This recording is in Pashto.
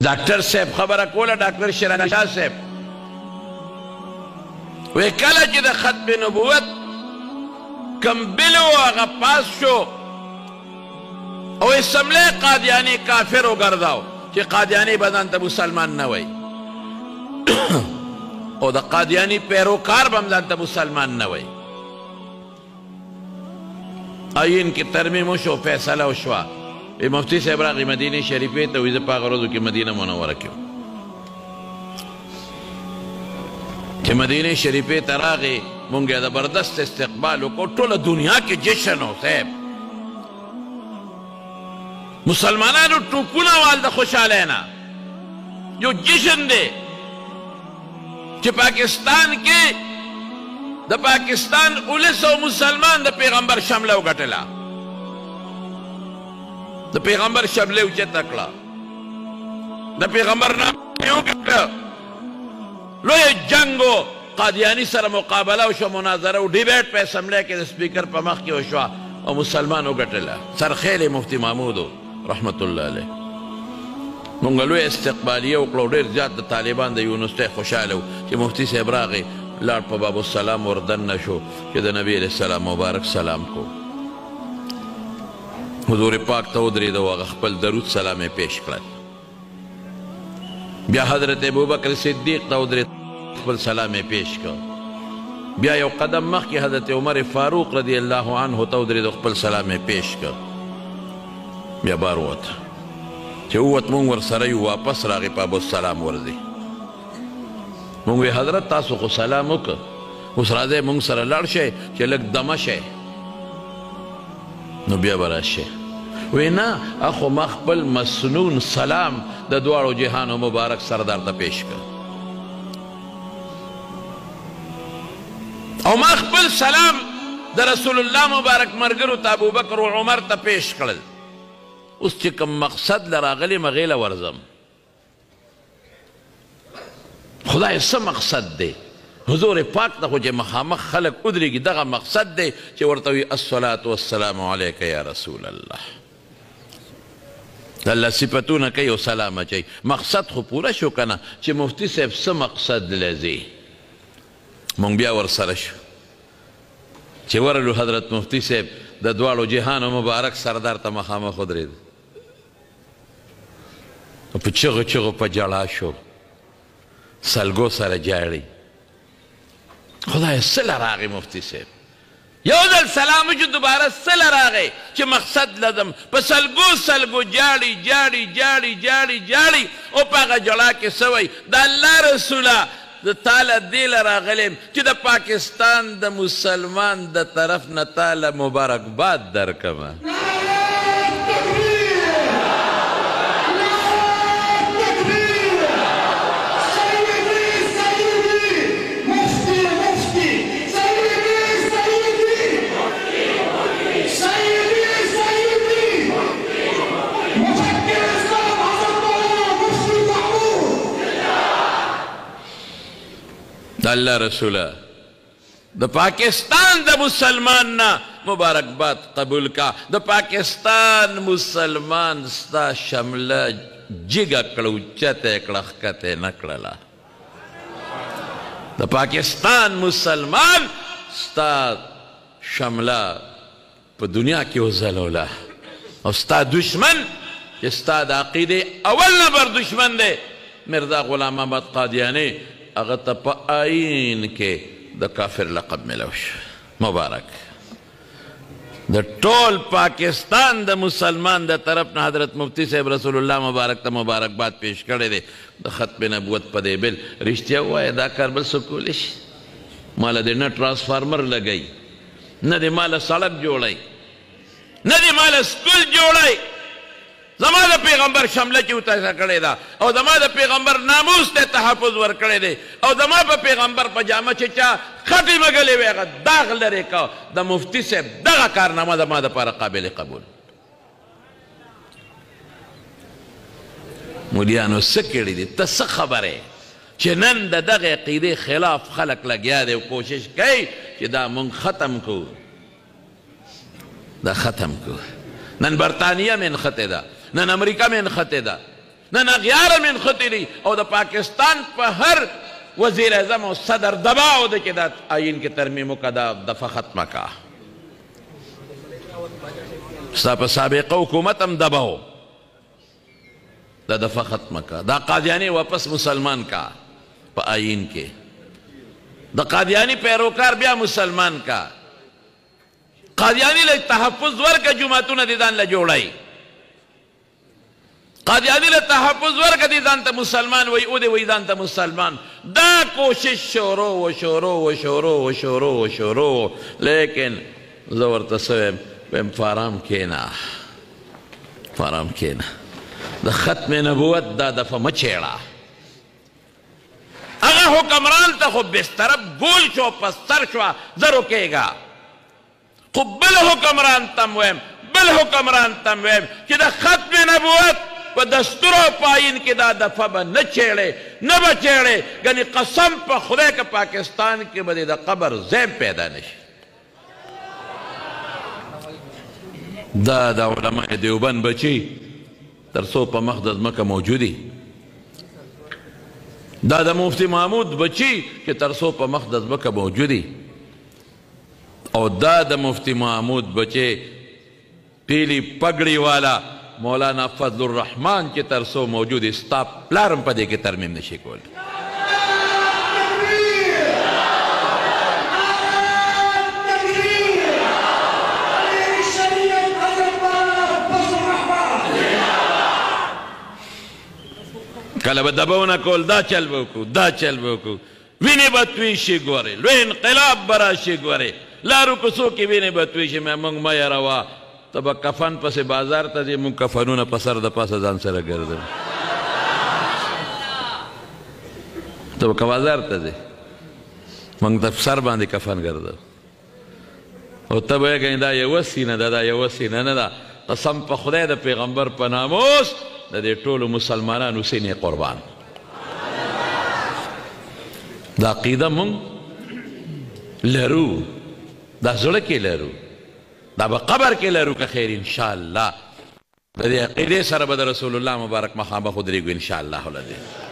ډاکټر صاحب خبره کوله، ډاکټر شیرانی شاه صاحب وی کله چې د ختم نبوت کوم بل و هغه پاس شو او اسمبلۍ قادیاني کافر وګرځاو چې قادیاني به ځان ته مسلمان نه وایي او د قادیاني پیروکار به هم ځان ته مسلمان نه وایي. آئین کې ترمیم وشو، فیصله وشوه. مفتي صاحب راغی مدینې شریفې ته، وایي زه په هغه ورځو کې مدینه منوره کې وم. چې مدینې شریفې ته راغی مونږ یې زبردست استقبال وکړو، ټوله دنیا کې جشن و صاحب، مسلمانانو ټوپونه وال د خوشحالۍ نه. یو جشن دی چې پاکستان کې د پاکستان ولس او مسلمان د پیغمبر شمله وګټله، د پیغمبر شمله اوچته کړه، د پیغمبر نام یې وګټه. لوی جنګ و، قادیاني سره مقابله وشوه، مناظره و ډیبیټ په اسمبلۍ کې د سپیکر په مخ کې وشوه او مسلمان وګټله. سرخیل مفتي محمود رحمت الله علیه. مونږ لوی استقبالیه وکړو، ډېر زیات د طالبان د یونیورسټۍ خوشحاله وو چې مفتي صاحب راغی، لاړ په باب السلام وردننه شو چې د نبي علیه السلام مبارک سلام کو. حضور پاک ته ودرېده او هغه خپل درود سلام یې پیش کړل. بیا حضرت ابوبکر صدیق ته ودرېد، خپل سلام یې پیش کړ. بیا یو قدم مخکې حضرت عمر فاروق رضی الله عنه ته ودرېد، خپل سلام یې پیش کړ. بیا بار ووت، چې ووت مونږ ورسره یو، واپس راغی په ابوالسلام ورځي. مونږ وی حضرت تاسو خو سلام وکړ، اوس راځئ مونږ سره لاړ شئ چې لږ دمه شئ نو بیا به راشئ. وی نه، اخو ما خپل مسنون سلام د دواړو جهانو مبارک سردار ته پیش کړ او ما خپل سلام د رسول الله مبارک مرګرو ته ابوبکر او عمر ته پیش کړل. اوس چې کوم مقصد له راغلی یم هغې له ورځم. خدای څه مقصد دی؟ حضور پاک ته خو چې مخامخ خلک ودرېږي دغه مقصد دی چې ورته وي الصلاة والسلام علیک یا رسول الله. د الله صفتونه کوي او سلام اچوي. مقصد خو پوره شو که نه چې مفتي صاحب څه مقصد لذي. مونږ بیا ورسره شو چې ورلو حضرت مفتي صاحب د دواړو جهانو مبارک سردار ته مخامخ ودرېد، په چغو چغو په ژړا شو، سلګو سره جاړي. خدای څه له راغی مفتي صاحب؟ یو ځل سلام وشو، دوباره څه له راغی چې مقصد لزم؟ په سلګو سلګو جاړي جاړي جاړي جاړي جاړي او په هغه ژړا کې څه وایي؟ د الله رسوله زه تا له دې له راغلی یم چې د پاکستان د مسلمان د طرف نه تا له مبارکباد درکړم. د الله رسوله د پاکستان د مسلمان نه مبارکباد قبول کا. د پاکستان مسلمان ستا شمله جګه کړه، اوچته یې کړه، ښکته یې نه کړله. د پاکستان مسلمان ستا شمله په دنیا کې وځلوله او ستا دشمن چې ستا د عقیدې اول نمبر دشمن دی مرزا غلام احمد قادیاني، هغه ته په آئین کې د کافر لقب ملو شو. مبارک د ټول پاکستان د مسلمان د طرف نه حضرت مفتي صاحب رسول الله مبارک ته مبارکباد پیش کړی دی د ختم نبوت په دې بل. رښتیا ووایه دا کار بل څوک کولی شي؟ ماله دې نه ټرانسفارمر لګوي، نه دې ماله سړک جوړوي، نه دې ماله سکول جوړوي. زما د پیغمبر شمله چې اوچته کړې ده او زما د پیغمبر ناموس ته تحفظ ورکړی دی او زما په پیغمبر په جامه چې چا خټې مګلې وې هغه داغ لرې که. د مفتي صاحب دغه کارنامه زما دپاره قابل قبول. مولیانو څه کړي دي؟ ته څه خبرې چې نن د دغې عقیدې خلاف خلک لګیا دی او کوشش کوي چې دا مونږ ختم کړو، دا ختم کړو. نن برطانیه مې نښتې ده، نن امریکا مې نښتې ده، نن اغیار هم نښتي دي او د پاکستان په هر وزیر اعظم او صدر دباو دی چې دا آئین کې ترمیم وکړه، دا دفعه ختمه کړه. ستا په سابقه حکومت هم دباو، دا دفعه ختمه کړه، دا قادیانی واپس مسلمان کا په آئین کې، د قادیانی پیروکار بیا مسلمان کا، قادیانی له تحفظ ورکه جوماتونه دې ځان له جوړوي، قادیانی له تحفظ ورکه دې ځان ته مسلمان وایي او دې وایي ځان ته مسلمان. دا کوشش شروع و شروع و شروع و شروع و شروع، لیکن زه ورته څه وایم، وایم فارام کښېنه، فارام کښېنه، د ختم نبوت دا دفعه مه چېړه. هغه حکمران ته خو بستره ګول شو په سر شوه، زه رکېږه. خو بل حکمران ته هم وایم، بل حکمران ته هم وایم چې د ختم نبوت په دستور او په آئین کې دا دفعه به نه چېړې، نه به چېړې، ګنې قسم په خدای که پاکستان کې به دې د قبر ځای پیدا نه شي. دا د علماء دیوبند بچي تر څو په مخ د ځمکه موجودي، دا د مفتی محمود بچي چې تر څو په مخ د ځمکه موجودي، او دا د مفتی محمود بچي پیلی پګړی والا مولانا فضل الرحمن چې تر څو موجود، ستا پلار هم په دې کې ترمیم نشي کولی. کله به دبونه کول، دا چل به وکړو، دا چل به وکړو، وینې به توی شي ګورې، لوی انقلاب به راشي ګورې، لارو کوڅو کې وینې به توی شي. مې موږ مه یروه، ته به کفن پسې بازار ته ځې، موږ کفنونه په سر د پاسه ځان سره ګرځوو. ته به بازار ته ځې، موږ ته سر باندې کفن ګرځوو، او ته به یې دا یوه سینه ده، دا یوه سینه نه ده. قسم په خدای د پیغمبر په ناموس د دې ټولو مسلمانانو سینې قربان. دا عقیده موږ لرو، دا زړه کې لرو، دا به قبر کې لرو که خیر انشاءالله. د دې عقیدې سره به د رسول الله مبارک مخامخ ودرېږو انشاءالله العظیم.